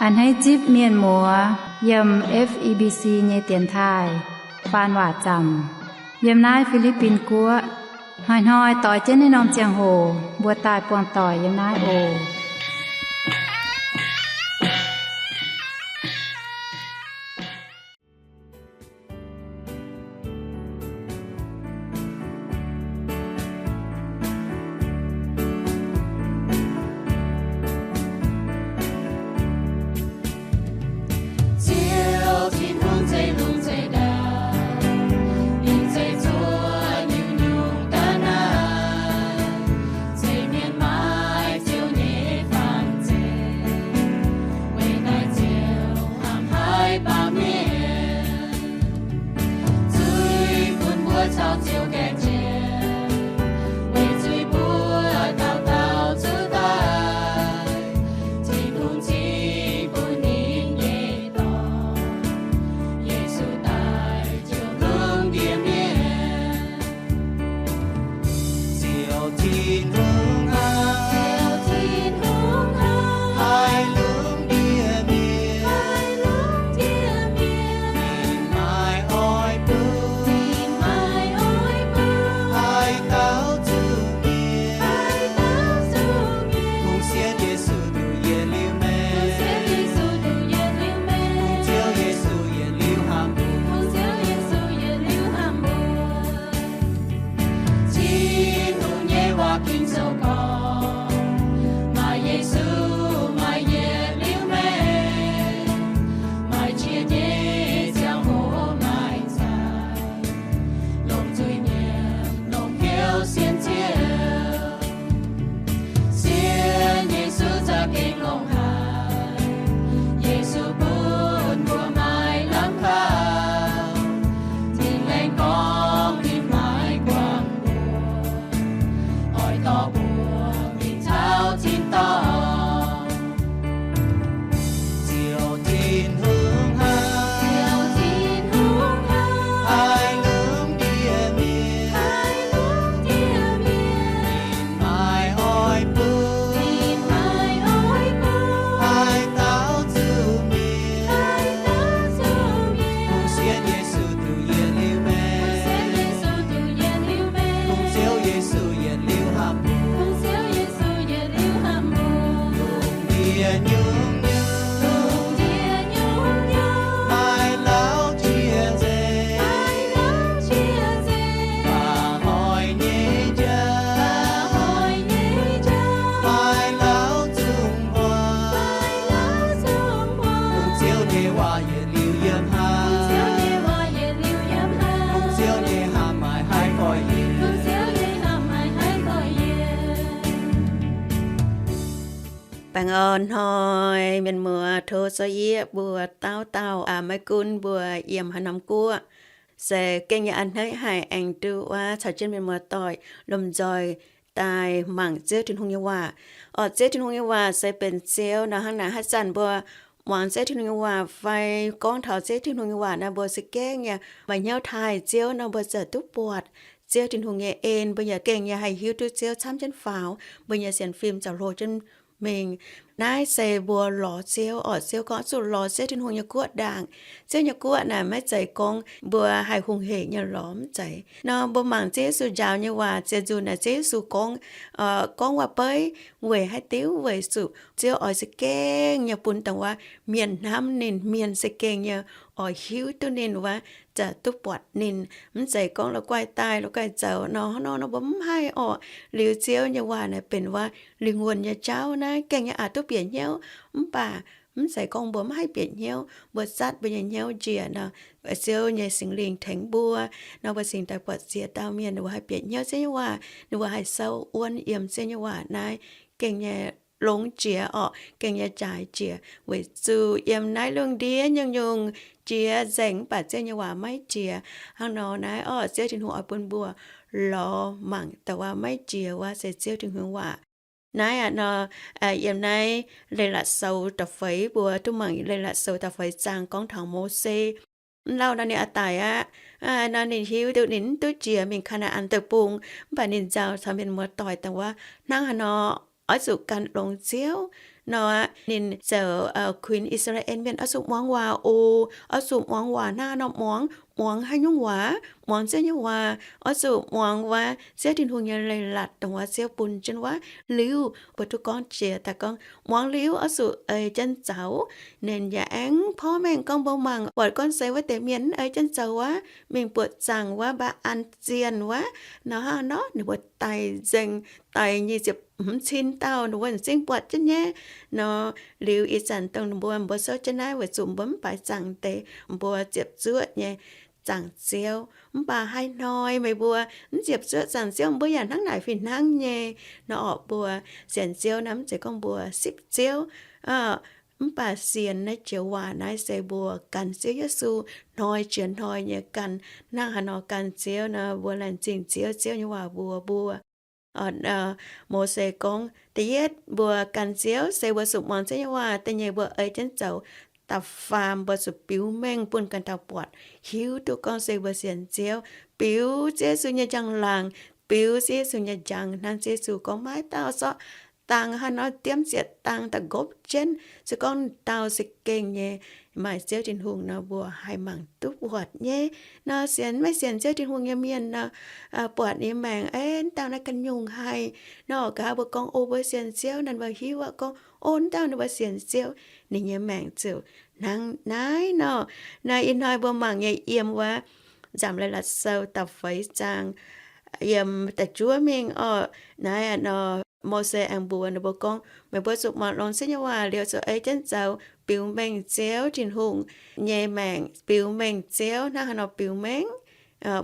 A'hneiv zipv mienh muoz yiem F E B C nyei dienx taaih faan waac zaamc yiem naaiv Fi^li^bin Guoqv. Hnoi-hnoi doix jienv naaiv norm ziangh hoc mbuo daaih buangh doic yiem naaiv oc. Ziouv Tin-Hungh, zeiv lungh zeiv ndau, ninh zeiv zuov nyungc-nyungc daaih naaiv, zeiv mienh maaih Ziouv nyei faan-zeiv, weic daaih Ziouv hnamv haiz baamh mienh. Zuiz bun mbuo caux Ziouv gaengh jiex, weic zuiz mbuo dauh dauh zuqc daic. Tin-Hungh cingx bun ninh nyei Dorn, Yesu, daaih ziouc lungh ndiev mienh. Ziouv Tin-Hungh hnangv, Ziouv Tin-Hungh hnangv, haih lungh ndiev mienh, haih lungh ndiev mienh. Ninh maaih oix bun, ninh maaih oix bun, haih daaux zuqc mienh, haih daaux zuqc mienh. Kungx sienx Yesu duqv yietc liuz maengc, kungx sienx Yesu duqv yietc liuz maengc, kungx Ziouv Yesu yietc liuz hnamv mbuo, kungx Ziouv Yesu yietc liuz hnamv mbuo. Tin-Hungh nyei waac ging zoux gorngv, maaih Yesu, maaih yietc liuz maengc, maaih qiex nyei ziangh hoc maaih zaaic, longc zuiz-nyiemc longc hnyouv sienx Ziouv. Sienx Yesu za'gengh longx haic. Yesu bun mbuo maaih lamh kaux. Tin-Lingh gorngv ninh maaih guangc mbuox, oix dorh mbuo mingh taux tin-dorngh. Ziouv Tin-Hungh hnangv, Ziouv Tin-Hungh hnangv, haih lungh ndiev mienh, haih lungh ndiev mienh. Ninh maaih oix bun, ninh maaih oix bun, haih daaux zuqc mienh, haih daaux zuqc mienh. Kungx sienx Yesu duqv yietc liuz maengc, kungx sienx Yesu duqv yietc liuz maengc, kungx Ziouv Yesu yietc liuz hnamv mbuo, kungx Ziouv Yesu yietc liuz hnamv mbuo. Lungh ndiev nyungc-nyungc, lungh ndiev nyungc-nyungc, maaih lauh jiex nzengc, maaih lauh jiex nzengc. Baac hnoi nyei jauv, baac hnoi nyei jauv, maaih lauh zungv huaav, maaih lauh zungv huaav. Kungx Ziouv nyei waac yietc liuz yiem hnangv, kungx Ziouv nyei waac yietc liuz yiem hnangv. Kungx Ziouv nyei hnamv maaih haih gorx-youz, kungx Ziouv nyei hnamv maaih haih gorx-youz. Baengh orn hnoi mienh muoz, tov zorqv yieqv mbuo dauh dauh, maiv gunv mbuo yiem haaix norm guoqv, se gengh yaac a'hneiv haic aengx duqv wuov caux jienv mienh muoz-doic lomh nzoih daaih mangc Ziouv Tin-Hungh nyei waac. Orqc, Ziouv Tin-Hungh nyei waac se benx Ziouv nor, hnangv naaic haaix zanc mbuo muangx Ziouv Tin-Hungh nyei waac fai gorngv taux Ziouv Tin-Hungh nyei waac nor, mbuo se gengh yaac maaih hnyouv taaih Ziouv nor, mbuo ziouc duqv buatc Ziouv Tin-Hungh nyei en. Mbuo yaac gengh yaac haih hiuv duqv Ziouv camv jienv faaux, mbuo nyei sienx fim ziouc hlo jienv mingh. Naaiv se mbuo lorz Ziouv orqc. Ziouv gorngv zuqc lorz Ziouv Tin-Hungh nyei guoqv ndaangc. Ziouv nyei guoqv naaic maiv zeiz gorngv mbuo haih hungh hec nyei lorz, mv zeiz. Nor mbuo mangc Ziouv Yesu njaaux nyei waac zienx nzunc naaic, Ziouv Yesu gorngv, gorngv waac-beiv weic haaix diuc? Weic zuqc Ziouv oix za'gengh nyei bun dongh wuov mienh hnamv ninh, mienh za'gengh nyei oix hiuv duqv ninh wuov, ziouc duqv buatc ninh. Mv zeiz gorngv la'guaih daaih la'guaih zoux nor, hnangv nor nor mbuo mv haih orqc. Liuz Ziouv nyei waac naaic benx wuov lingh wuonh nyei jauv naaiv, gengh nyei aqc duqv bieqc hnyouv. Mv baac mv zeiz gorngv mbuo mv haih bieqc hnyouv, mbuo zatv mbuo nyei hnyouv njiec nor, Ziouv nyei Singx Lingh tengx mbuo nor, mbuo cingx daaih buatc ziex dauh mienh ninh mbuo haih bieqc hnyouv Ziouv nyei waac, ninh mbuo haih souv wuonv yiem Ziouv nyei waac naaiv, gengh nyei longx jiex orqc, gengh nyei jaaix jiex, weic zuqc yiem naaiv lungh ndiev nyungc-nyungc jiex nzengc, mv baac Ziouv nyei waac maiv jiex. Hnangv nor naaiv orqc, Ziouv Tin-Hungh oix bun mbuo lorz mangc dongh wuov maiv jiex wuov se Ziouv Tin-Hungh waac. Naaiv aqv nor, yiem naaiv Leiz-Latc Sou da'feix, mbuo duqv mangc Leiz-Latc Sou da'feix zaang gorngv taux Mose. Mv lauh nor ninh oix daic aqv. Nor ninh hiuv duqv ninh mv duqv jiex mingh Kaa^naa^an Deic-Bung, mv baac ninh nzauh caux mienh muoz-doic dongh wuov hnangv haaix nor oix zuqc gan longx Ziouv, nor aqv. Ninh ziouc kuinx I^saa^laa^en Mienh oix zuqc muangx waac oc. Oix zuqc muangx waac hnangv haaix nor muangx? Muangx haaix nyungc waac? Muangx Ziouv nyei waac. Oix zuqc muangx wuov Ziouv Tin-Hungh nyei leiz-latc, dongh wuov Ziouv bun jienv wuov liuz, mbuo duqv gorngv jiex daaih gorngv muangx liuz oix zuqc ei jienv zaux. Ninh yaac aengx porv mengh gorngv mbuo mangc buatc gorngv se wuov deix mienh ei jienv zaux wuov, mingh buoqc zaangc wuov, mbaa an zienh wuov, nor hnangv nor ninh mbuo daic nzengc, daic nyic ziepc hmz cin dauh, ninh mbuo m'zing buatc jienv nyei. Nor liuz ih zanc dongh ninh mbuo, mbuo souv jienv naaiv weic zuqc mbuo mv baaix zaangc deix, mbuo ziepc zuoqv nyei zaangc Ziouv. Mv baac haaix hnoi meih mbuo mv ziepc zuoqv zaangc Ziouv, mbuo yaac hnangv naaic fih hnangv nyei. Nor orqc, mbuo sienx Ziouv naaiv mv zeiz gorngv mbuo sipv Ziouv, mv baac sienx naaiv joux waac naaiv se mbuo gan Ziouv Yesu hnoi jiex hnoi nyei gan. Hnangv haaix nor gan Ziouv nor, mbuo laengz zingh Ziouv, Ziouv nyei waac mbuox mbuo. Mose gorngv, da'yietv mbuo gan Ziouv se mbuo zuqc muangx Ziouv nyei waac. Da'nyeic mbuo ei jienv zoux. Da'faam mbuo zuqc biux mengh bun ganh dauh buatc, hiuv duqv gorngv se mbuo sienx Ziouv, biux Ziouv Yesu nyei njang-laangc, biux Ziouv Yesu nyei njang hnangv Ziouv Yesu gorngv, maiv dauh zorqv dangx haaix nor diemv ziepc dangx daaih nqopv jienv. Se gorngv dauh za'gengh nyei maaih Ziouv Tin-Hungh nor, mbuo haih mangc duqv buatc nyei. Nor sienx, maiv sienx Ziouv Tin-Hungh nyei mienh nor, buatc ninh maengc, ei, dauh naaiv ganh nyungc haih. Nor orqc, nqa'haav mbuo gorngv, o, mbuo sienx Ziouv, naaiv mbuo hiuv aqv gorngv, o, dauh naaiv mbuo sienx Ziouv, ninh nyei maengc ziouc hnangv naaiv nor. Naaiv ih hnoi mbuo mangc nyei yiem wuov Nzamc Leiz-Latc Sou da'feix zaang, yiem da'juov mingh orqc. Naaiv nor, Mose aengx mbuox ninh mbuo gorngv, meih mbuo zuqc muangx longx Ziouv nyei waac liuz zuqc ei jienv zoux, biux mengh Ziouv Tin-Hungh nyei maengc, biux mengh Ziouv. Hnangv haaix nor biux mengh?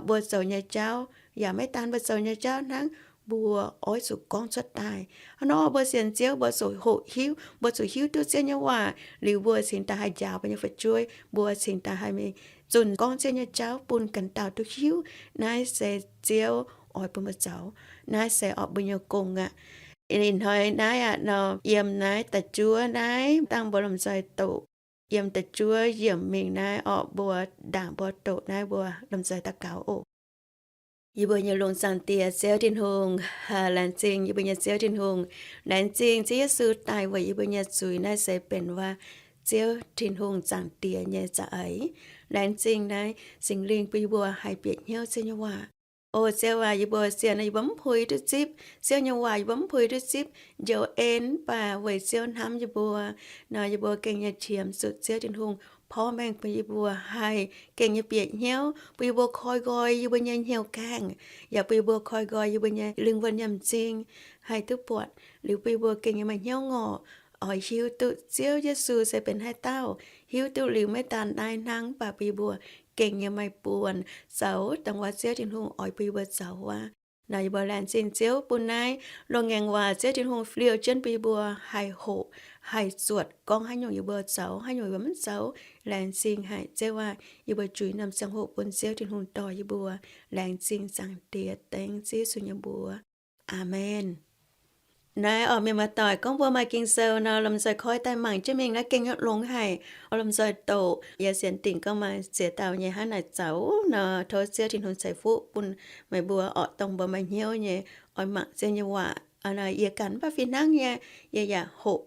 Mbuo zoux nyei jauv, yaac maiv daan mbuo zoux nyei jauv hnangv, mbuo oix zuqc gorngv cuotv daaih. Hnangv nor mbuo sienx Ziouv, mbuo zuqc hoqc hiuv, mbuo zuqc hiuv duqv Ziouv nyei waac liuz, mbuo cingx daaih haih njaaux mbuo nyei fu'jueiv, mbuo cingx daaih haih mingh zunh gorngv Ziouv nyei jauv bun ganh dauh duqv hiuv. Naaiv se Ziouv oix bun mbuo zoux. Naaiv se orqc mbuo nyei gong aqv. Ih hnoi naaiv aqv nor, yiem naaiv da'juov naaiv dangh mbuo lomh nzoih doqc, yiem da'juov yiemc mingh naaiv orqc, mbuo ndaangc mbuo doqc naaiv mbuo lomh nzoih daux gaux oc. Yie mbuo nyei lungh zaangc Diex Ziouv Tin-Hungh, laengz zingh yie mbuo nyei Ziouv Tin-Hungh, laengz zingh Ziouv Yesu daaih weic yie mbuo nyei zuiz. Naaiv se benx waac Ziouv Tin-Hungh Zaangc Diex nyei za'eix. Laengz zingh naaiv Singx Lingh bun yie mbuo haih bieqc hnyouv Ziouv nyei waac. O Ziouv aac, yie mbuo sienx nor yie mbuo mv puix duqv zipv Ziouv nyei waac, yie mbuo mv puix duqv zipv njoux en, mv baac weic Ziouv hnamv yie mbuo nor, yie mbuo gengh nyei qiemx zuqc Ziouv Tin-Hungh porv mengh bun yie mbuo haih gengh nyei bieqc hnyouv, bun yie mbuo koi nqoi yie mbuo nyei hnyouv gaengh, yaac bun yie mbuo koi nqoi yie mbuo nyei lingh wuonh nyei m'zing, haih duqv buatc liuz bun yie mbuo gengh nyei maaih hnyouv ngorc, oix hiuv duqv Ziouv Yesu se benx haaix dauh. Hiuv duqv liuz maiv daan naaiv hnangv, mv baac bun yie mbuo gengh nyei maaih buonc zoux dongh wuov Ziouv Tin-Hungh oix bun yie mbuo zoux wuov. Nor yie mbuo laengz zingh Ziouv bun naaiv loz-ngaengc waac Ziouv Tin-Hungh liouh jienv bun yie mbuo haih hoqc, haih zuotc gorngv haaix nyungc yie mbuo zoux, haaix nyungc yie mbuo mv zoux. Laengz zingh haic Ziouv aac, yie mbuo juix norm ziangh hoc bun Ziouv Tin-Hungh dorh yie mbuo. Laengz zingh Zaangc Diex, dengv Ziouv Yesu nyei mbuox. Aamen. Naaiv orqc, mienh muoz-doic, gorngv mbuo maaih Ging-Sou nor, lomh nzoih koi daaih mangc jienv mingh naaiv gengh nyei longx haic. Lomh nzoih doqc, yaac sienx dingc gorngv maaih ziex dauh nyei hnangv naaic zoux nor, tov Ziouv Tin-Hungh ceix fuqv bun meih mbuo orqc, dongh mbuo maaih hnyouv nyei oix mangc Ziouv nyei waac. Yie ganh mv baac fih hnangv nyei, yie yaac hoqc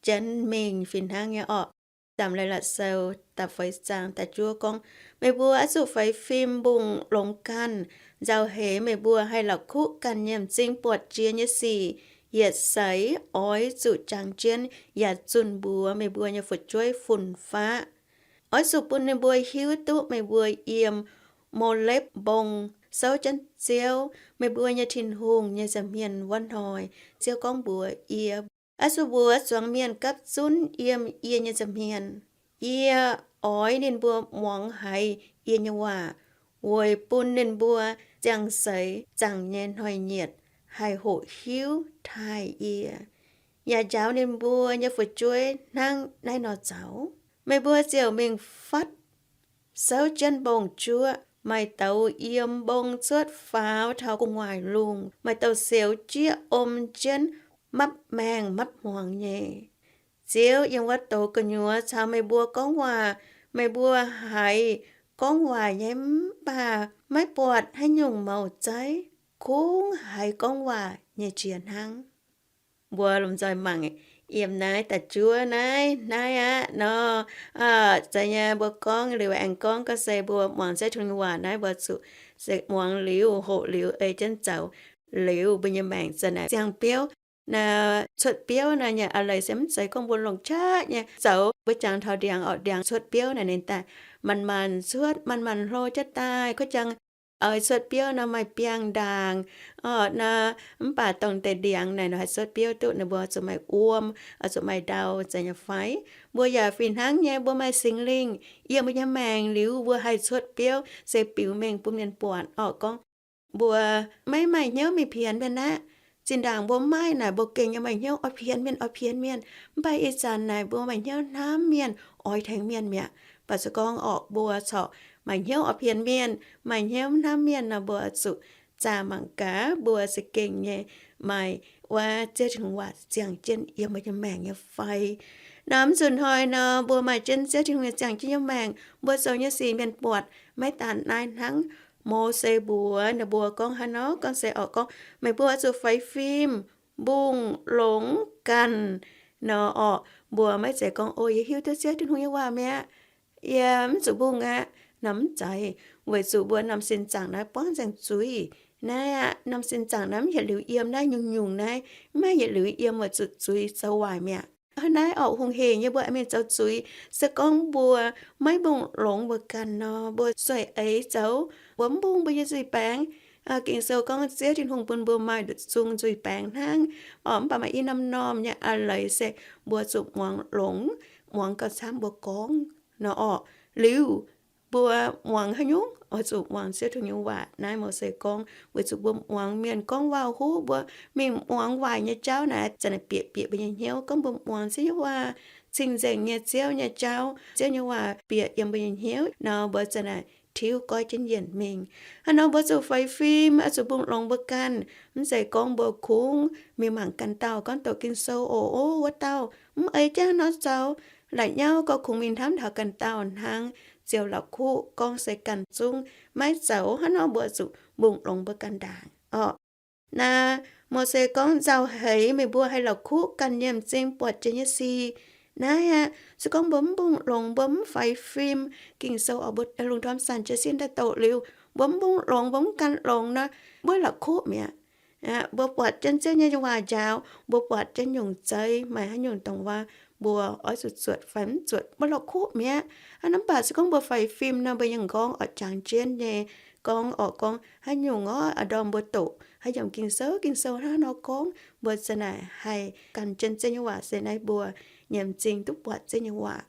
jienv mingh fih hnangv nyei orqc. Nzamc Leiz-Latc Sou da'feix zaang da'juov gorngv, meih mbuo oix zuqc feix fim mbungh longx ganh. Nzauh heix meih mbuo haih la'kuqv ganh nyei m'zing buatc jiex nyei sic. Yietc seix oix zuqc jangx jienv yaac zunh mbuox meih mbuo nyei fu'jueiv fun-faqv. Oix zuqc bun ninh mbuo hiuv duqv meih mbuo yiem Molepv Mbong souv jienv Ziouv, meih mbuo nyei Tin-Hungh, nyei nza'hmien wuov hnoi. Ziouv gorngv mbuox yie, oix zuqc mbuox zuangx mienh gapv zunv yiem yie nyei nza'hmien. Yie oix ninh mbuo muangx haiz yie nyei waac, weic bun ninh mbuo ziangh seix zaangc nyei hnoi-nyieqc haih hoqc hiuv taaih yie, yaac njaaux ninh mbuo nyei fu'jueiv hnangv naaiv nor zoux. Meih mbuo ziouc mingh fatv souv jienv mbong-juoqv, maaih douz yiem mbong cuotv faaux taux gu'nguaaic lungh, maaih douz-sioux jieqv om jienv mapv maengh mapv hmuangx nyei. Ziouv yiem wuov douz gu'nyuoz caux meih mbuo gorngv waac. Meih mbuo haiz gorngv waac nyei mv baac maiv buatc haaix nyungc mouc zeiv, kungx haiz gorngv waac nyei jiex hnangv. Mbuo lomh nzoih mangc Yiem naaiv da'juov naaiv, naaiv aqv nor, zeiz nyei mbuo gorngv liuz aengx gorngv gorngv se mbuo muangx Ziouv Tin-Hungh nyei waac naaiv mbuo zuqc se muangx liuz hoqc liuz ei jienv zoux liuz mbuo nyei maengc za'naaic ziangh biouv. Naaiv cuotv biouv naaiv nyei a'leiz se mv zeiz gorngv mbuo longc qaqv nyei zoux. Mbuo jangx taux ndiangx orqc, ndiangx cuotv biouv naaiv ninh daaih manc-manc cuotv, manc-manc hlo jienv daaih. Kuv jangx oix cuotv biouv nor maaih biangh ndaangc orqc nor, mv baac dongh deix ndiangx naaic nor haih cuotv biouv duqv, ninh mbuo zuqc maaih wuom, oix zuqc maaih ndau, zeiz nyei fai? Mbuo yaac fih hnangv nyei, mbuo maaih Singx Lingh yiem mbuo nyei maengc liuz mbuo haih cuotv biouv se biux mengh bun mienh buatc orqc gorngv mbuo maiv maaih hnyouv mingh pienx mienh aqv. Zinh ndaangc mbuo maiv maaih naaic mbuo gengh nyei maaih hnyouv oix pienx mienh, oix pienx mienh. Mv baac ih zanc naaic mbuo maaih hnyouv hnamv mienh, oix tengx mienh mi'aqv. Mv baac se gorngv orqc mbuo corc maaih hnyouv oix pienx mienh, maaih hnyouv hnamv mienh nor mbuo zuqc zaah mangc gaax mbuo za'gengh nyei maaih wuov Ziouv Tin-Hungh waac ziangh jienv yiem mbuo nyei maengc nyei fai. Nor mv zuqc hnoi nor mbuo maaih jienv Ziouv Tin-Hungh nyei ziangh jienv yiem maengc, mbuo zoux nyei sic mienh buatc. Maiv daan naaiv hnangv, Mose mbuox ninh mbuo gorngv haaix nor, gorngv se orqc gorngv meih mbuo zuqc faix fim, mbungh longx ganh nor orqc. Mbuo maiv zeiz gorngv, O, yie hiuv duqv Ziouv Tin-Hungh nyei waac mi'aqv, yie mv zuqc mbungh aqv nor, mv zeiz. Weic zuqc mbuo norm sin zaangc naaiv buangv nzaangc zuiz. Naaiv aqv, norm sin zaangc naaiv mv yietc liuz yiem naaiv nyungc-nyungc naaiv, mv maaih yietc liuz yiem weic zuqc zuiz zoux waaic mi'aqv. Hnangv naaiv orqc hungh heic nyei mbuo aengx mingh zoux zuiz. Se gorngv mbuo maiv mbungh longx mbuo ganh nor, mbuo sueih eix zoux, mbuo mv mbungh mbuo nyei nzuih baengx. Ging-Sou gorngv Ziouv Tin-Hungh bun mbuo maaih nduqc zung nzuih baengx hnangv orqc. Mv baac maaih i norm-norm nyei a'leiz se mbuo zuqc muangx longx, muangx gauh camv mbuo gorngv nor orqc. Liuz mbuo muangx haaix nyungc? Oix zuqc muangx Ziouv Tin-Hungh nyei waac. Naaiv Mose gorngv weic zuqc mbuo muangx mienh gorngv waac-huv, mbuo mingh muangx waaic nyei jauv naaic, za'naaic bieqc bieqc mbuo nyei hnyouv. Gorngv mbuo muangx Ziouv nyei waac, cing-nzengc nyei Ziouv nyei jauv, Ziouv nyei waac bieqc yiem mbuo nyei hnyouv nor, mbuo za'naaic tiuv goiv jienv yienc mingh. Hnangv nor mbuo zuqc faix fim, oix zuqc mbungh longx mbuo ganh. Mv zeiz gorngv mbuo kungx mingh mangc ganh dauh gorngv doqc Ging-Sou oc, o, wuov dauh mv ei jienv hnangv nor zoux. La'nyauv gorx kungx mingh hnamv taux ganh dauh hnangv, ziouc la'kuqv gorngv se ganh zungv maiv zoux. Hnangv nor mbuo zuqc mbungh longx mbuo ganh ndaangc orqc. Naaiv Mose gorngv nzauh heix meih mbuo haih la'kuqv ganh nyei m'zing buatc jiex nyei sic. Naaiv aqv, se gorngv mbuo mv mbungh longx, mbuo mv faix fim, Ging-Sou oc, mbuo lungh ndorm zanc jiez sin daaih doqc liuz, mbuo mv mbungh longx, mbuo mv gan longx nor, mbuo la'kuqv mi'aqv. Mbuo buatc jienv Ziouv nyei waac njaaux, mbuo buatc jienv nyungc zeiv maaih haaix nyungc dongh wuov mbuo oix zuqc zuotc fai mv zuotc, mbuo la'kuqv mi'aqv. Hnangv nor mv baac se gorngv mbuo faix fim nor, mbuo yaac gorngv oix jangx jienv nyei, gorngv oix gorngv haaix nyungc orqc, ndorm mbuo doqc haaix nyungc Ging-Sou, Ging-Sou hnangv nor gorngv, mbuo za'naaic haih gan jienv Ziouv nyei waac se naaiv mbuo nyei m'zing duqv buatc Ziouv nyei waac.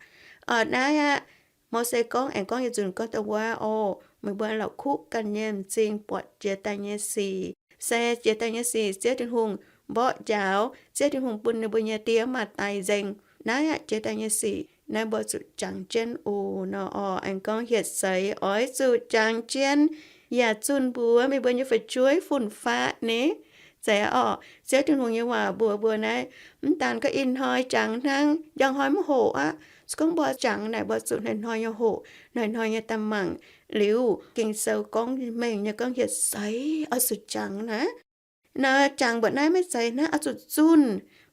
Orqc naaiv aqv, Mose gorngv aengx gorngv yietc nzunc gorngv dongh wuov oc, meih mbuo la'kuqv ganh nyei m'zing buatc jiex daaih nyei sic. Se jiex daaih nyei sic Ziouv Tin-Hungh mborqv njaaux, Ziouv Tin-Hungh bun ninh mbuo nyei die maaih daix nzengc. Naaiv aqv, jiex daaih nyei sic naaiv mbuo zuqc jangx jienv oc nor orqc. Aengx gorngv hietc seix oix zuqc jangx jienv, yaac zunh mbuox meih mbuo nyei fu'jueiv fun-faqv ni. Zeiz orqc, Ziouv Tin-Hungh nyei waac mbuox mbuo naaiv, mv daan gorngv ih hnoi jangx hnangv, njang hnoi mv hoqc aqv. Se gorngv mbuo jangx naaic mbuo zuqc hnoi-hnoi nyei hoqc, hnoi-hnoi nyei daaih mangc. Liuz Ging-Sou gorngv mengh nyei gorngv hietc seix oix zuqc jangx naaiv. Naaiv jangx mbuoqc naaiv maiv zeiz hnangv, oix zuqc zunh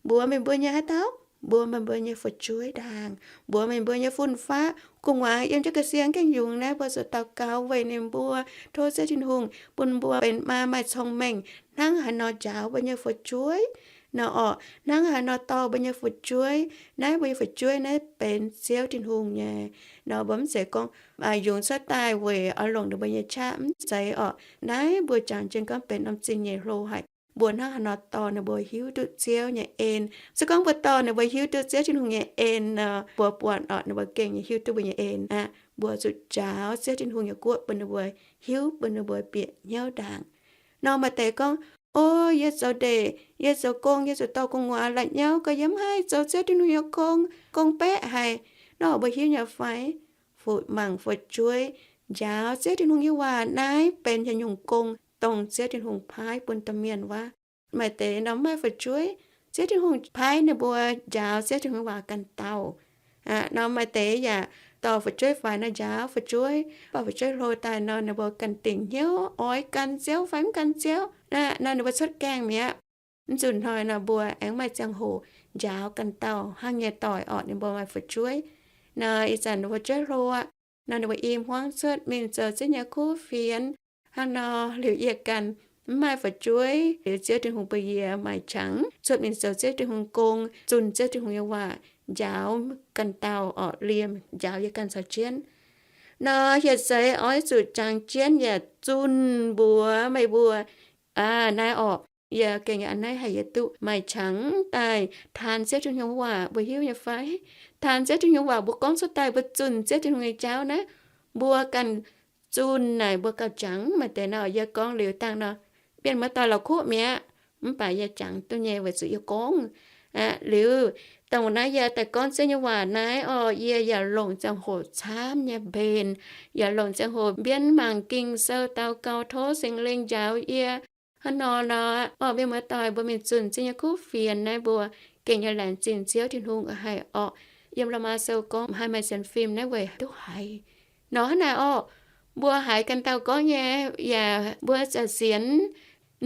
mbuox meih mbuo nyei haaix dauh? Mbuox meih mbuo nyei fu'jueiv ndaangc, mbuox meih mbuo nyei fun-faqv. Gu'nguaaz yiem jienv ga'sie gengh yungz naaiv mbuo zuqc daux gaux weic ninh mbuo, tov Ziouv Tin-Hungh bun mbuo benx maa maaih cong-mengh hnangv haaix nor njaaux mbuo nyei fu'jueiv nor orqc, hnangv haaix nor dorh mbuo nyei fu'jueiv. Naaiv mbuo nyei fu'jueiv naaiv benx Ziouv Tin-Hungh nyei nor, mbuo mv zeiz gorngv yungz cuotv daaih weic oix longc ninh mbuo nyei qaqv, mv zeiz orqc. Naaiv mbuo jangx jienv gorngv benx norm zingh nyei hlo haic. Mbuo hnangv haaix nor dorh ninh mbuo hiuv duqv Ziouv nyei en? Se gorngv mbuo dorh ninh mbuo hiuv duqv Ziouv Tin-Hungh nyei en nor, mbuo buatc orqc ninh mbuo gengh nyei hiuv duqv mbuo nyei en aqv. Mbuo zuqc njaaux Ziouv Tin-Hungh nyei guoqv bun ninh mbuo hiuv, bun ninh mbuo bieqc hnyouv ndaangc. Nor maaih deix gorngv, O, yie zoux ndeic, yie zoux gong, yie zuqc dorh gu'nguaaz, la'nyauv gorx yie mv haih zoux Ziouv Tin-Hungh nyei gong, gong beqv haic. Nor mbuo hiuv nyei fai? Fu-, mangc fu'jueiv njaaux Ziouv Tin-Hungh nyei waac naaiv benx haaix nyungc gong dongh Ziouv Tin-Hungh paaiv bun domh mienh wuov. Maaih deix nor mv maaih fu'jueiv, Ziouv Tin-Hungh paaiv ninh mbuo njaaux Ziouv Tin-Hungh nyei waac ganh dauh. Nor maaih deix yaac dorh fu'jueiv faix nor njaaux fu'jueiv, mv baac fu'jueiv hlo daaih nor ninh mbuo ganh dingc hnyouv oix gan Ziouv fai mv gan Ziouv. Nor ninh mbuo cuotv gaengh mi'aqv. Mv nzunc hnoi nor mbuo aengx maaih ziangh hoc njaaux ganh dauh hnangv nyei doic orqc, ninh mbuo maaih fu'jueiv. Nor ih zanc ninh mbuo fu'jueiv hlo aqv. Nor ninh mbuo i hmuangv cuotv mingh zoux ziex nyei kuv fienx. Hnangv nor liuz yie ganh mv maaih fu'jueiv, liuz Ziouv Tin-Hungh bun yie maaih qangx cuotv mingh zoux Ziouv Tin-Hungh gong, zunh Ziouv Tin-Hungh nyei waac, njaaux ganh dauh orqc, liemh njaaux yie ganh caux jienv. Nor hieh seix oix zuqc jangx jienv yaac zunh mbuox meih mbuo, aa, naaiv orqc, yie gengh yaac a'hneiv haic, yie duqv maaih qangx daaih taan Ziouv Tin-Hungh waac, mbuo hiuv nyei fai? Taan Ziouv Tin-Hungh waac mbuo gorngv cuotv daaih, mbuo zunh Ziouv Tin-Hungh nyei jauv naaiv, mbuo ganh zunh naaic mbuo gauh jangx. Maaih deix nor yie gorngv liuz dangh nor, mienh muoz-doic la'kuqv mi'aqv, mv baac yie jangx duqv nyei weic zuqc yie gorngv. Aqv, liuz dongh naaiv yie daaih gorngv Ziouv nyei waac naaiv orqc, yie yaac longc ziangh hoc camv nyei mbenc, yaac longc ziangh hoc mbienv mangc Ging-Sou, daux gaux tov Singx Lingh njaaux yie. Hnangv nor nor, orqc, mienh muoz-doic, mbuo mingh zunh Ziouv nyei kuv fienx naaiv, mbuo gengh nyei laengz zingh Ziouv Tin-Hungh haic orqc. Yiem Laa^maa Sou gorngv, haih maaih sienx fim naaiv weic duqv haiz. Nor hnangv naaic orqc, mbuo haiz ganh dauh gorngv nyei yaac mbuo za'sienx,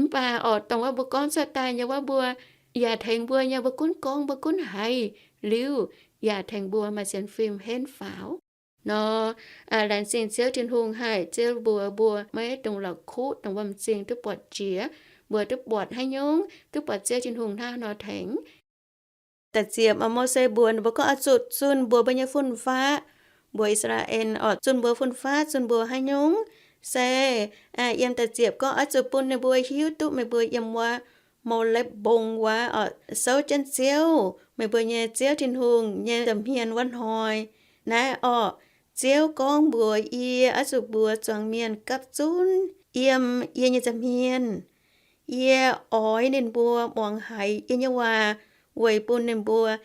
mv baac orqc, dongh wuov mbuo gorngv cuotv daaih nyei wuov, mbuo yaac tengx mbuo nyei, mbuo gunv gorngv, mbuo gunv haiz liuz, yaac tengx mbuo maaih sienx fim henv faaux. Nor, laengz zingh Ziouv Tin-Hungh haic, Ziouv mbuox mbuo maiv dungx la'kuqv, dongh wuom-zingh duqv buatc jiex, mbuo duqv buatc haaix nyungc, duqv buatc Ziouv Tin-Hungh hnangv nor tengx. Da'ziepc, Mose mbuox ninh mbuo gorngv oix zuqc zunh mbuox mbuo nyei fun-faqv, mbuox I^saa^laa^en orqc, zunh mbuox fun-faqv, zunh mbuox haaix nyungc? Se yiem da'ziepc gorngv oix zuqc bun ninh mbuo hiuv duqv meih mbuo yiem wuov Mo^lepv Mbong wuov orqc, souv jienv Ziouv, meih mbuo nyei Ziouv Tin-Hungh nyei nza'hmien wuov hnoi. Naaiv orqc, Ziouv gorngv mbuox yie oix zuqc mbuox zuangx mienh gapv zunv yiem yie nyei nza'hmien. Yie oix ninh mbuo muangx haiz yie nyei waac weic bun ninh mbuo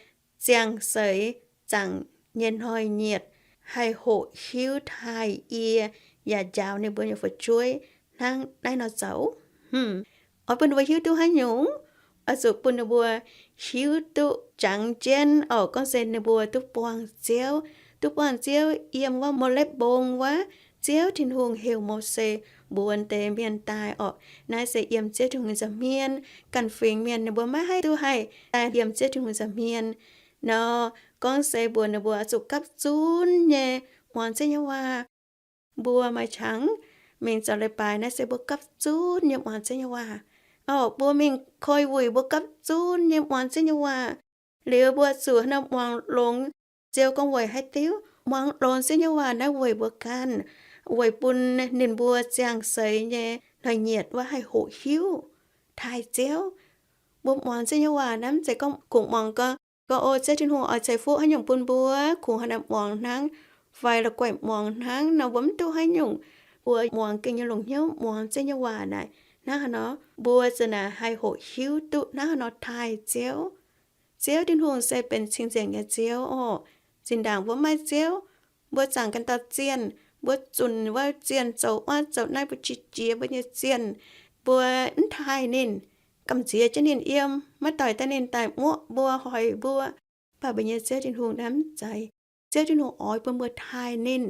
ziangh seix zaangc nyei hnoi-nyieqc haih hoqc hiuv taaih yie yaac njaaux ninh mbuo nyei fu'jueiv hnangv naaiv nor zoux. Oix bun ninh mbuo hiuv duqv haaix nyungc? Oix zuqc bun ninh mbuo hiuv duqv jangx jienv orqc, gorngv se ninh mbuo duqv buangh Ziouv, duqv buangh Ziouv yiem wuov Mo^lepv Mbong wuov. Ziouv Tin-Hungh heuc Mose mbuox deix mienh daaih orqc, naaiv se yiem Ziouv Tin-Hungh nyei nza'hmien, ganh fingx mienh ninh mbuo maiv haih duqv haih daaih yiem Ziouv Tin-Hungh nza'hmien. Nor gorngv se mbuox ninh mbuo oix zuqc gapv zunv nyei muangx Ziouv nyei waac. Mbuo maaih qangx mingh zoux leiz-baaix naaiv se mbuo gapv zunv nyei muangx Ziouv nyei waac. Orqc, mbuo mingh koi wuic mbuo gapv zunv nyei muangx Ziouv nyei waac. Liuz mbuo zuqc haaix nor muangx longx, Ziouv gorngv weic haaix diuc? Muangx longx Ziouv nyei waac naaiv weic mbuo ganh, weic bun ninh mbuo ziangh seix nyei hnoi-nyieqc wuov haih hoqc hiuv taaih Ziouv. Mbuo muangx Ziouv nyei waac naaiv mv zeiz gorngv kungx muangx gorngv, gorngv, O, Ziouv Tin-Hungh oix ceix fuqv haaix nyungc bun mbuo, kungx haaix nor muangx hnangv, fai la'guaih muangx hnangv nor, mbuo mv duqv haaix nyungc. Mbuo muangx gengh nyei longc hnyouv muangx Ziouv nyei waac naaic, hnangv haaix nor mbuo za'naaic haih hoqc hiuv duqv hnangv haaix nor taaih Ziouv. Ziouv Tin-Hungh se benx cing-nzengc nyei Ziouv orqc. Zinh ndaangc mbuo maaih Ziouv, mbuo zaangc ganh dauh zienh, mbuo zunc wuov zienh zoux wuov zoux naaiv, mbuo qiex jiez mbuo nyei zienh, mbuo mv taaih ninh, gamh nziex jienv ninh yiem, maiv doix daaih ninh daaih muoqv mbuo, hoic mbuo. Mv baac mbuo nyei Ziouv Tin-Hungh naaiv mv zeiz. Ziouv Tin-Hungh oix bun mbuo taaih ninh.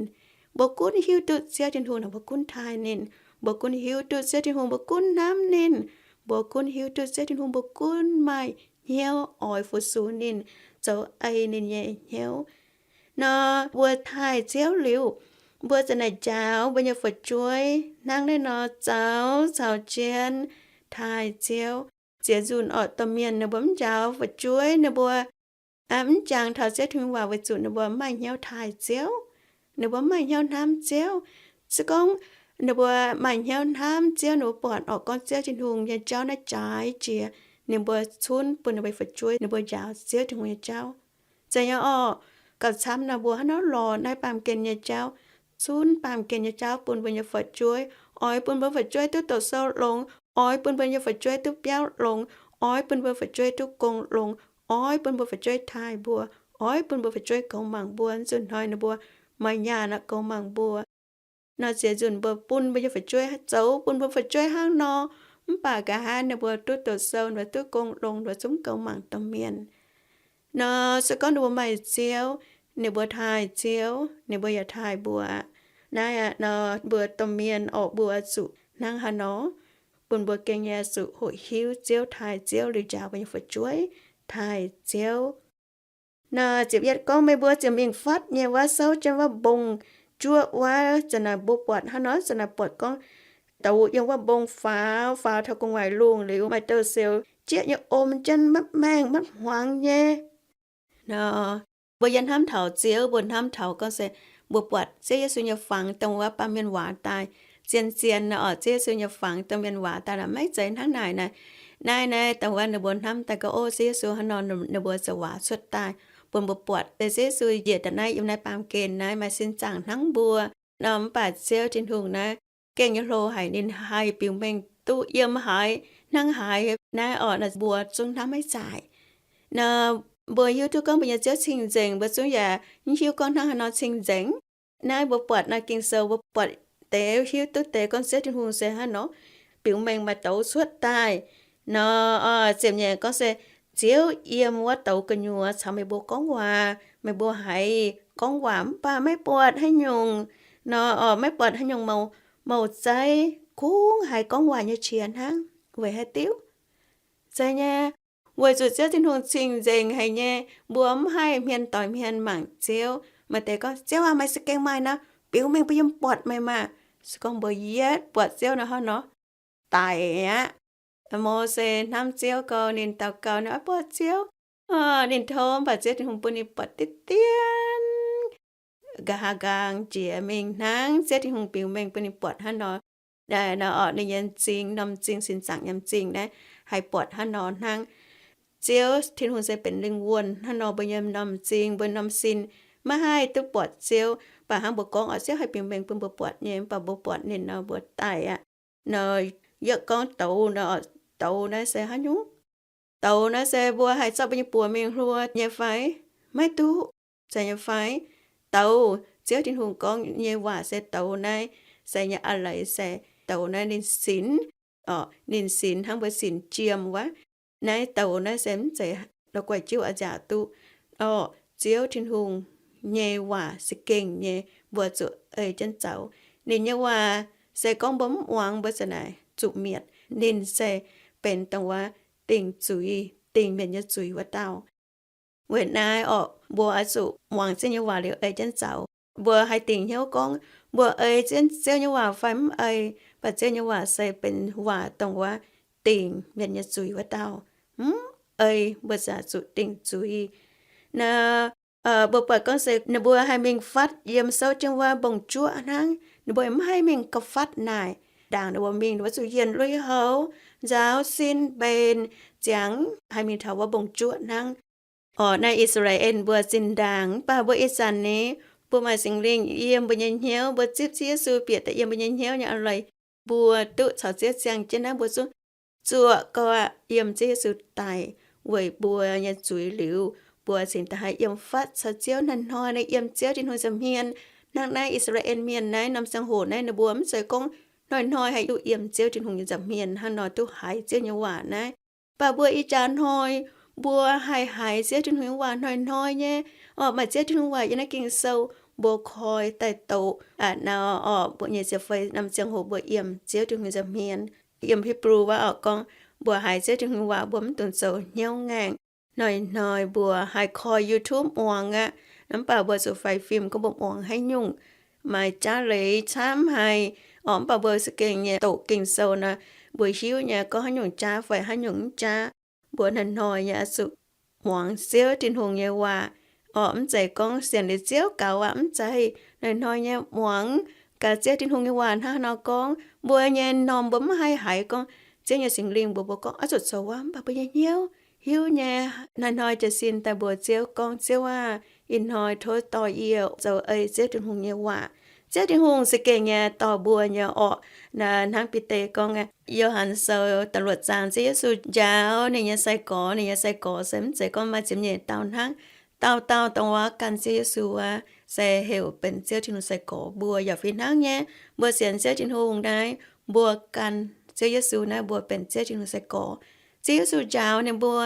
Mbuo gunv hiuv duqv Ziouv Tin-Hungh naaic, mbuo gunv taaih ninh. Mbuo gunv hiuv duqv Ziouv Tin-Hungh, mbuo gunv hnamv ninh. Mbuo gunv hiuv duqv Ziouv Tin-Hungh, mbuo gunv maaih hnyouv oix fu-sux ninh, zoux ei ninh nyei hnyouv. Nor mbuo taaih Ziouv liuz, mbuo za'naaic njaaux mbuo nyei fu'jueiv hnangv naaiv nor zoux caux jienv taaih Ziouv. Ziex nzunc orqc, domh mienh ninh mbuo mv njaaux fu'jueiv, ninh mbuo mv jangx taux Ziouv Tin-Hungh waac weic zuqc ninh mbuo mv maaih hnyouv taaih Ziouv. Ninh mbuo mv maaih hnyouv hnamv Ziouv. Se gorngv ninh mbuo maaih hnyouv hnamv Ziouv, ninh mbuo buatc orqc, gorngv Ziouv Tin-Hungh nyei jauv naaiv jaaix jiex, ninh mbuo cunv bun ninh mbuo fu'jueiv ninh mbuo njaaux Ziouv Tin-Hungh nyei jauv. Zeiz nyei orqc, gauh camv nor mbuo hnangv naaiv lorz naaiv baamh gen nyei jauv, cunv baamh gen nyei jauv bun mbuo nyei fu'jueiv, oix bun mbuo fu'jueiv duqv doqc sou longx, oix bun mbuo nyei fu'jueiv duqv biauv longx, oix bun mbuo fu'jueiv duqv gong longx, oix bun mbuo fu'jueiv taaih mbuo, oix bun mbuo fu'jueiv goux mangc mbuo, nzunc hnoi ninh mbuo maaih nyaah nor goux mangc mbuo. Nor ziex nzunc mbuo bun mbuo nyei fu'jueiv zoux bun mbuo fu'jueiv hnangv nor, mv baac nqa'haav ninh mbuo duqv doqc sou, ninh mbuo duqv gong longx, ninh mbuo zungv goux mangc domh mienh. Nor se gorngv ninh mbuo maaih Ziouv, ninh mbuo taaih Ziouv, ninh mbuo yaac taaih mbuo aqv. Naaiv aqv nor, mbuo domh mienh orqc, mbuo zuqc hnangv haaix nor? bun mbuo gengh nyei zuqc hoqc hiuv Ziouv, taaih Ziouv, liuz njaaux mbuo nyei fu'jueiv taaih Ziouv. Naaiv ziepc yietv gorngv, meih mbuo ziouc mingh fatv nyei wuov souv jienv wuov mbong-juoqv wuov. Zanc naaic mbuo buatc hnangv nor, zanc naaic buatc gorngv douz yiem wuov mbong faaux, faaux taux gu'nguaaic lungh liuz, maaih douz-seux jieqv nyei om jienv maiv maengh maiv hmuangx nyei. Nor, mbuo yie hnamv taux Ziouv, mbuo hnamv taux gorngv se mbuo buatc Ziouv Yesu nyei fangx dongh wuov baamh mienh waac daaih. Zien-zien nor, oc, Ziouv Yesu nyei fangx dongh mienh waac daaih naaic maiv zeiz hnangv naaic naaic. Naaiv naaiv dongh wuov ninh mbuo hnamv daaih gorngv, ov, Ziouv Yesu hnangv nor ninh mbuo ziouc waac cuotv daaih bun mbuo buatc. Se Ziouv Yesu njiec daaih naaiv yiem naaiv baamh gen naaiv maaih sin zaangc hnangv mbuo. Nor mv baac Ziouv Tin-Hungh naaiv gengh nyei hlo haic, ninh haih biux mengh duqv yiem haaix hnangv haaix. Naaiv orqc, naaiv mbuo zungv hnamv maiv zaaic. Nor, mbuo hiuv duqv gorngv mbuo nyei Ziouv cing-nzengc, mbuo zungv yaac mv hiuv gorngv hnangv haaix nor cing-nzengc. Naaiv mbuo buatc naaiv Ging-Sou, mbuo buatc deix hiuv duqv deix gorngv Ziouv Tin-Hungh se hnangv nor biux mengh maaih douz cuotv daaih. Nor, ziepc nyeic gorngv se Ziouv yiem wuov douz gu'nyuoz caux meih mbuo gorngv waac. Meih mbuo haiz gorngv waac mv baac maiv buatc haaix nyungc. Nor, maiv buatc haaix nyungc mouc, mouc zeiv, kungx haiz gorngv waac nyei qiex hnangv. Weic haaix diuc? Zeiz nyei, weic zuqc Ziouv Tin-Hungh cing-nzengc haic nyei. Mbuo mv haih hmien doix hmien mangc Ziouv. Maaih deix gorngv, Ziouv aah, meih za'gengh maaih nor, biux mengh bun yie buatc meih maah! Se gorngv mbuo yietv buatc Ziouv nor, hnangv nor daic aqv. Mose hnamv Ziouv gau, ninh daux gaux, ninh oix buatc Ziouv. Ninh tov mv baac Ziouv Tin-Hungh bun ninh buatc diqv dien, nqa'haav nqaang jiex mingh hnangv. Ziouv Tin-Hungh biux mengh bun ninh buatc hnangv nor. Nor, ninh nyei m'zing, norm m'zing, sin zaangc nyei m'zing naaiv haih buatc hnangv nor hnangv. Ziouv Tin-Hungh se benx lingh wuonh hnangv nor, mbuo nyei norm m'zing, mbuo norm sin maiv haih duqv buatc Ziouv. Mv baac hnangv mbuo gorngv orqc, Ziouv haih biux mengh bun mbuo buatc nyei, mv baac mbuo buatc ninh nor mbuo daic aqv. Nor, yie gorngv douz nor, douz naaiv se haaix nyungc? Douz naaiv se mbuo haih zorqv mbuo nyei buoz mingh hluo nyei fai? Maiv duqv. Zeiz nyei fai? Douz, Ziouv Tin-Hungh gorngv nyei waac se douz naaiv, se nyei a'leiz se douz naaiv ninh sinx, orqc, ninh sinx hnangv mbuo sinx jiem wuov. Naaiv douz naaiv se mv zeiz la'guaih jiuv a'nziaauc duqv, orqc. Ziouv Tin-Hungh nyei waac se gengh nyei, mbuo zuqc ei jienv zoux. Ninh nyei waac se gorngv mbuo mv muangx, mbuo za'naaic zuqc mietc. Ninh se benx dongh wuov dingc zuiz, dingc mienh nyei zuiz wuov dauh. Weic naaiv orqc, mbuo oix zuqc muangx Ziouv nyei waac liuz ei jienv zoux. Mbuo haih dingc hnyouv gorngv mbuo ei jienv Ziouv nyei waac fai mv ei, mv baac Ziouv nyei waac se benx waac dongh wuov dingc mienh nyei zuiz wuov dauh. Mv ei mbuo za'zuqc dingc zuiz. Naaiv, mbuo buatc gorngv se ninh mbuo haih mingh fatv yiem souv jienv wuov mbong-juoqv hnangv. Ninh mbuo mv haih mingh gauh fatv naaic. Ndaangc ninh mbuo mingh, ninh mbuo zuqc yienh lui-houx, nzaaux sin mbenc, ziangx haih mingh taux wuov mbong-juoqv hnangv. Orqc, naaiv I^saa^laa^en mbuo zinh ndaangc. Mv baac mbuo ih zanc ni, mbuo maaih Singx Lingh yiem mbuo nyei hnyouv, mbuo zipv Ziouv Yesu bieqc daaih yiem mbuo nyei hnyouv nyei a'leiz, mbuo duqv caux Ziouv ziangh jienv naaiv, mbuo zungv zuoqv gau aqv, yiem Ziouv Yesu daic weic mbuo nyei zuiz liuz, mbuo cingx daaih haih yiem fatv caux Ziouv. Hnoi-hnoi naaiv yiem Ziouv Tin-Hungh nza'hmien. Hnangv naaiv I^saa^laa^en Mienh naaiv norm ziangh hoc naaiv, ninh mbuo mv zeiz gorngv hnoi-hnoi haih duqv yiem Ziouv Tin-Hungh nyei nza'hmien, hnangv nor duqv haiz Ziouv nyei waac naaiv. Mv baac mbuo ih jaax hnoi, mbuo haih haiz Ziouv Tin-Hungh nyei waac hnoi-hnoi nyei. Orqc, maaih Ziouv Tin-Hungh waac yiem naaiv Ging-Sou, mbuo koi daaih doqc. A'nor orqc, mbuo nyei ziepc feix norm ziangh hoc mbuo yiem Ziouv Tin-Hungh nza'hmien. Yiem Hipv^lu wuov orqc gorngv, mbuo haiz Ziouv Tin-Hungh waac mbuo mv dungx zoux hnyouv ngaengc. Hnoi-hnoi mbuo haih koi YouTube muangx aqv. Mv baac mbuo zuqc faix fim gorngv mbuo muangx haaix nyungc. Maaih jaav leiz camv haic. Orqc, mv baac mbuo za'gengh nyei doqc Ging-Sou nor, mbuo hiuv nyei gorngv haaix nyungc jaav fai haaix nyungc mv jaav. Mbuo hnoi-hnoi nyei oix zuqc muangx Ziouv Tin-Hungh nyei waac. Orqc, mv zeiz gorngv sienx liuz Ziouv gaux aqv, mv zeiz. Hnoi-hnoi nyei muangx gaax Ziouv Tin-Hungh nyei waac hnangv haaix nor gorngv. Mbuo nyei m'normh mbuo mv haih haiz gorngv Ziouv nyei Singx Lingh mbuox mbuo gorngv oix zuqc zoux wuov, mv baac mbuo nyei hnyouv hiuv nyei. Hnoi-hnoi jiez sin daaih mbuox Ziouv gorngv, Ziouv aah, ih hnoi tov dorh yie zoux ei Ziouv Tin-Hungh nyei waac. Ziouv Tin-Hungh za'gengh nyei dorh mbuo nyei orqc. Naaiv hnangv Bide gorngv aqv, Yo^han Sou da'luoqc zaang, Ziouv Yesu njaaux ninh nyei sai-gorx. Ninh nyei sai-gorx se mv zeiz gorngv maaih ziepc nyeic dauh hnangv. Dauh dauh dongh wuov gan Ziouv Yesu wuov, se heuc benx Ziouv Tin-Hungh sai-gorx. Mbuo yaac fih hnangv nyei. Mbuo sienx Ziouv Tin-Hungh naaiv, mbuo gan Ziouv Yesu naaiv, mbuo benx Ziouv Tin-Hungh sai-gorx. Ziouv Yesu njaaux ninh mbuo,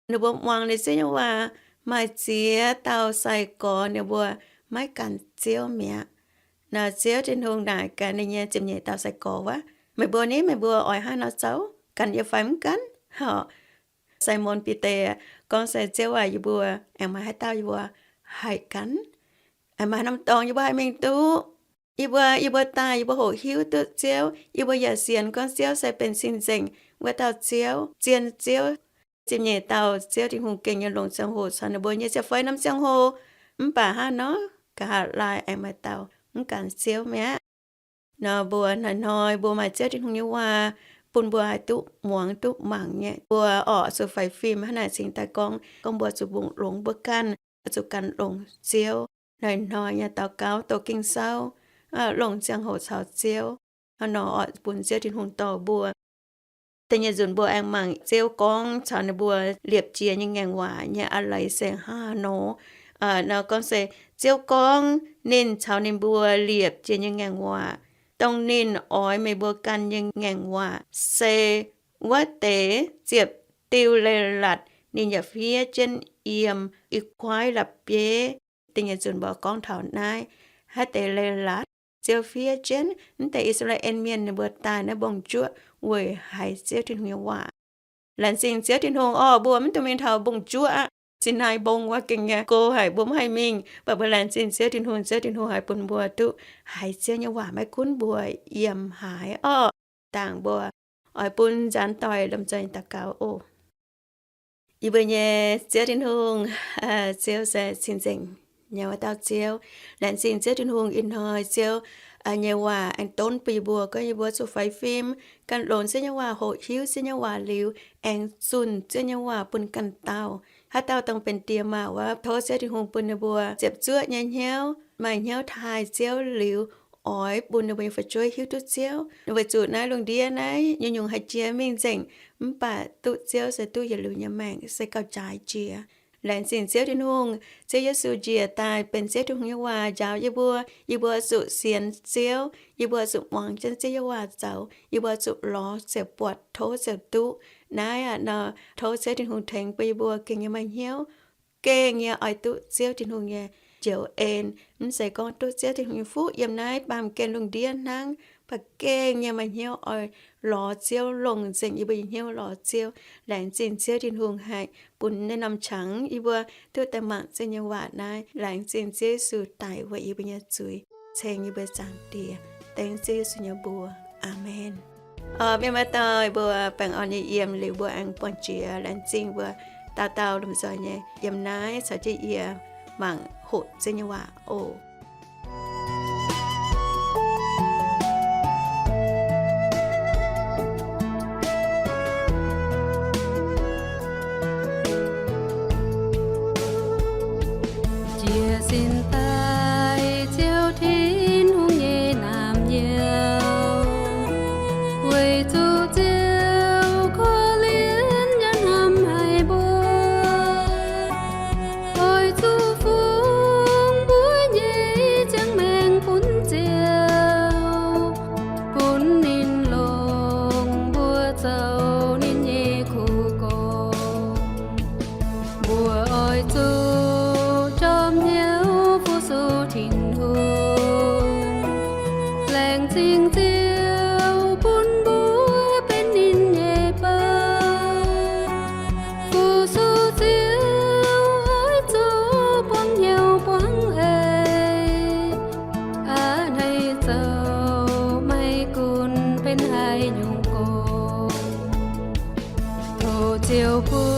ninh mbuo muangx ninh Ziouv nyei waac. Maaih ziex dauh sai-gorx ninh mbuo maiv gan Ziouv mi'aqv. Naaiv Ziouv Tin-Hungh naaic gaax ninh nyei ziepc nyeic dauh sai-gorx wuov, Meih mbuo ni, meih mbuo oix hnangv nor zoux, gan yie fai mv gan? Horqc, Simon Bide gorngv se, Ziouv aac, yie mbuo aengx maaih haaix dauh yie mbuo haih gan? Aengx maaih norm dorngx yie mbuo haih mingh duqv? Yie mbuo, yie mbuo daaih, yie mbuo hoqc hiuv duqv Ziouv, yie mbuo yaac sienx gorngv Ziouv se benx cing-nzengc wuov dauh Ziouv, zien Ziouv, ziepc nyeic dauh Ziouv Tin-Hungh gengh nyei longc ziangh hoc caux ninh mbuo nyei ziepc feix norm ziangh hoc. Mv baac hnangv nor, nqa'haav laai aengx maaih dauh mv gan Ziouv mi'aqv. Nor mbuo hnoi-hnoi mbuo maaih Ziouv Tin-Hungh nyei waac bun mbuo haih duqv muangx duqv mangc nyei. Mbuo oix zuqc faix fim hnangv naaic cingx daaih gorngv, gorngv mbuo zuqc mbungh longx mbuo ganh, zuqc gan longx Ziouv. Hnoi-hnoi nyei daux gaux, doqc Ging-Sou, longc ziangh hoc caux Ziouv. Hnangv nor oix bun Ziouv Tin-Hungh dorh mbuo. Da'nyeic nzunc mbuo aengx mangc Ziouv gorngv caux ninh mbuo liepc jiez nyei ngaengc waac nyei a'leiz se hnangv haaix nor. Nor gorngv se, Ziouv gorngv ninh caux ninh mbuo liepc jiez nyei ngaengc waac, dongh ninh oix meih mbuo gan nyei ngaengc waac se wuov deix ziepc diuh leiz-latc ninh yaac fiev jienv yiem i kuaaiv la'bieiv. Da'nyeic nzunc mbuo gorngv taux naaiv, haaix deix leiz-latc Ziouv fiev jienv mv deix I^saa^laa^en Mienh ninh mbuo daaih naaiv mbong juoqv weic haiz Ziouv Tin-Hungh nyei waac. Laengz zingh Ziouv Tin-Hungh orqc, mbuo mv dungx mingh taux mbong juoqv aqv. Sinaai Mbong wuov gengh nyei go haic, mbuo mv haih mingh. Mv baac mbuo laengz zingh Ziouv Tin-Hungh, Ziouv Tin-Hungh haih bun mbuo duqv haiz Ziouv nyei waac, maiv gunv mbuo yiem haaix orqc. Dangh mbuo oix bun nzaanx doic lomh nzoih daux gaux oc. Yie mbuo nyei Ziouv Tin-Hungh, Ziouv se cing-nzengc nyei wuov dauh Ziouv. Laengz zingh Ziouv Tin-Hungh ih hnoi Ziouv nyei waac aengx donv bun yie mbuo, gorngv yie mbuo zuqc faix fim, gan longx Ziouv nyei waac, hoqc hiuv Ziouv nyei waac liuz, aengx zunh Ziouv nyei waac bun ganh dauh. Haaix dauh dongh benx die maa wuov, tov Ziouv Tin-Hungh bun ninh mbuo ziepc zuoqv nyei hnyouv, maaih hnyouv taaih Ziouv liuz, oix bun ninh mbuo nyei fu'jueiv hiuv duqv Ziouv. Weic zuqc naaiv lungh ndiev naaiv nyungc-nyungc haih jiex mingh nzengc, mv baac duqv Ziouv se duqv yietc liuz nyei maengc se gauh jaaix jiex. Laengz zingh Ziouv Tin-Hungh, Ziouv Yesu njiec daaih benx Ziouv Tin-Hungh nyei waac njaaux yie mbuo. Yie mbuo zuqc sienx Ziouv, yie mbuo zuqc muangx jienv Ziouv nyei waac zoux, yie mbuo zuqc lorz ziouc buatc, tov ziouc duqv. Naaiv aqv nor, tov Ziouv Tin-Hungh tengx bun yie mbuo gengh nyei maaih hnyouv, gengh nyei oix duqv Ziouv Tin-Hungh nyei njoux en. Mv zeiz gorngv duqv Ziouv Tin-Hungh nyei fuqv yiem naaiv baamh gen lungh ndiev hnangv, mv baac gengh nyei maaih hnyouv oix lorz Ziouv, longc nzengc yie mbuo nyei hnyouv lorz Ziouv. Laengz zingh Ziouv Tin-Hungh haih bun naaiv norm qangx yie mbuo duqv daaih mangc Ziouv nyei waac naaiv. Laengz zingh Ziouv Yesu daic weic yie mbuo nyei zuiz, ceng yie mbuo Zaangc Diex. Dengv Ziouv Yesu nyei mbuox. Aamen. Mienh maaih dauh mbuo baengh orn nyei yiem liuz mbuo aengx buangh jiex. Laengz zingh mbuo dauh dauh lomh nzoih nyei yiem naaiv caux jienv yie mangc hoqc Ziouv nyei waac oc. Jiez sin daaih Ziouv Tin-Hungh nyei naamh nyouz, weic zuqc Ziouv korv-lienh nyei hnamv haic mbuo, oix zuqc fungx mbuo nyei ziangh maengc bun Ziouv, bun ninh longc mbuo zoux ninh nyei kuv gorngv. Mbuo oix zuqc jorm hnyouv fu-sux Tin-Hungh, laengz zingh Ziouv bun mbuo benx ninh nyei bou. Fu-sux Ziouv oix zuqc buangv hnyouv buangv eix, a'hneiv zoux maiv gunv benx haaix nyungc gorngv. Tov Ziouv bun